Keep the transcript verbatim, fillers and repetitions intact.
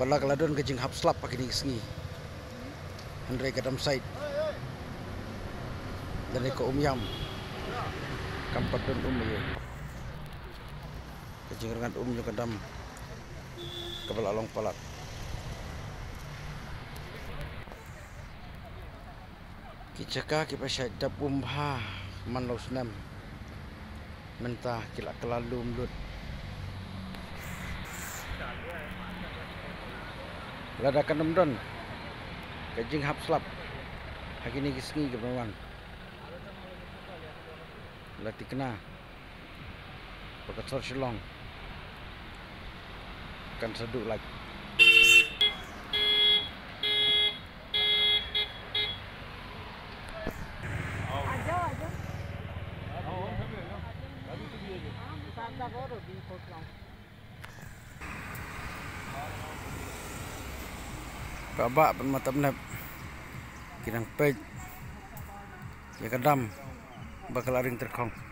Ba la ka la don ka jinghap slap ha kine ki sngi. Hynrei ka dam sait. Lane ka um ïam. Kam pat don um ïa. Ka jingrngat um ïa ka dam. Kaba la long palat. Ki jaka kiba shait dap um bha man la u snem. Mynta ki la kylla lum lut. Lada kan ym don ka jinghap slap ha kine ki sngi kiban wan, la thikna ba ka sor Shillong kan sa duh lait. Ka bah ban matam nep ki nang peit ïa ka dam ba ka la ring tyrkhong.